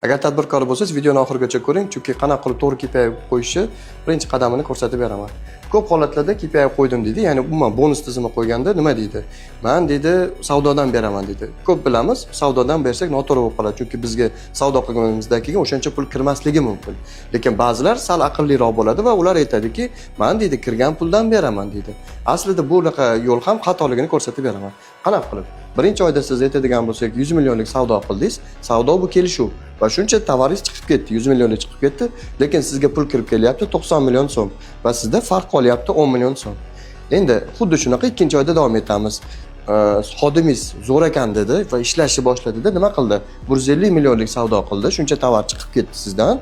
Agar tadbirkor bo'lsangiz, videoni oxirigacha ko'ring, chunki qanaqa qilib to'g'ri KPI qo'yishni birinchi qadamini ko'rsatib beraman. Ko'p holatlarda KPI qo'ydim deydi, ya'ni umuman bonus tizimi qo'yganda nima deydi? Man deydi, savdodan beraman deydi. Ko'p bilamiz, savdodan bersak noto'g'ri bo'lib qoladi, chunki bizga savdo qilganimizdan keyin o'shancha pul kirmasligi mumkin. Lekin ba'zilar sal aqlliroq bo'ladi va ular aytadiki, man deydi, kirgan puldan beraman deydi. Aslida bunaqa yo'l ham xatoligini ko'rsatib beraman. Qanaqa qilib? Birinchi oyda siz aytadigan bo'lsak, 100 millionlik savdo qildingiz. Savdo bu kelishuv va shuncha tovaringiz chiqib ketdi, 100 millionlik chiqib ketdi, lekin sizga pul kirib kelyapti 90 million so'm va sizda farq qolyapti 10 million so'm. Endi xuddi shunaqa ikkinchi oyda davom etamiz. Xodimingiz zo'r ekan dedi va ishlashni boshladida nima qildi? 150 millionlik savdo qildi, shuncha tovar chiqib ketdi sizdan.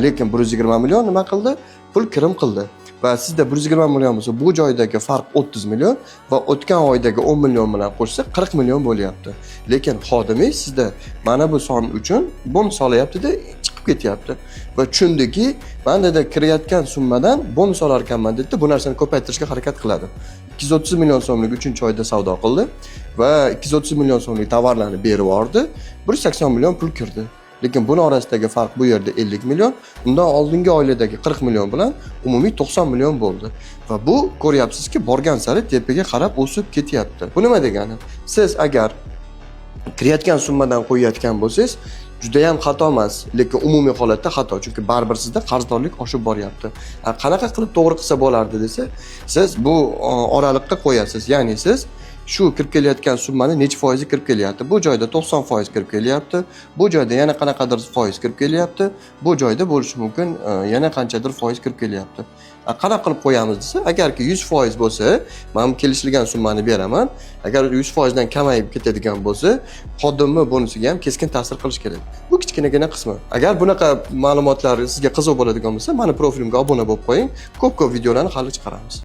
Lekin 120 million nima qildi? Pul kirim qildi. Va sizda 120 million bo'lsa, bu joydagi farq 30 million va o'tgan oydagi 10 million bilan qo'shsa 40 million bo'lyapti. Lekin xodimingiz sizda mana bu son uchun bonus olyapti-da, chiqib ketyapti. Va tushundiki, man dedi, kirayotgan summadan bonus olar ekanman dedi, bu narsani ko'paytirishga harakat qiladi. 230 million so'mlik 3-oyda savdo qildi va 230 million so'mlik tovarlarni berib yubordi. 180 million pul kirdi. Lekin buni orasidagi farq bu yerda 50 million, undan oldingi oylardagi 40 million bilan umumiy 90 million bo'ldi. Va bu ko'ryapsizki, borgan sari tepaga qarab o'sib ketyapti. Bu nima degani? Siz agar kirayotgan summadan qo'yayotgan bo'lsangiz, juda ham xato emas, lekin umumiy holatda xato, chunki baribir sizda qarzdorlik oshib boryapti. Qanaqa qilib to'g'ri qilsa bo'lardi desa, siz bu oraliqqa qo'yasiz. Ya'ni siz shu kirib kelayotgan summani necha foizi kirib kelyapti? Bu joyda 90% kirib kelyapti. Bu joyda yana qanaqadir foiz kirib kelyapti. Bu joyda bo'lishi mumkin yana qanchadir foiz kirib kelyapti. Qanaqa qilib qo'yamiz desa, agarki 100% bo'lsa, man kelishilgan summani beraman. Agar 100% dan kamayib ketadigan bo'lsa, xodimni bonusiga ham keskin ta'sir qilish kerak. Bu kichkinagina qismi. Agar bunaqa ma'lumotlar sizga qiziq bo'ladigan bo'lsa, mani profilimga obuna bo'lib qo'ying. Ko'p-ko'p videolarni hali chiqaramiz.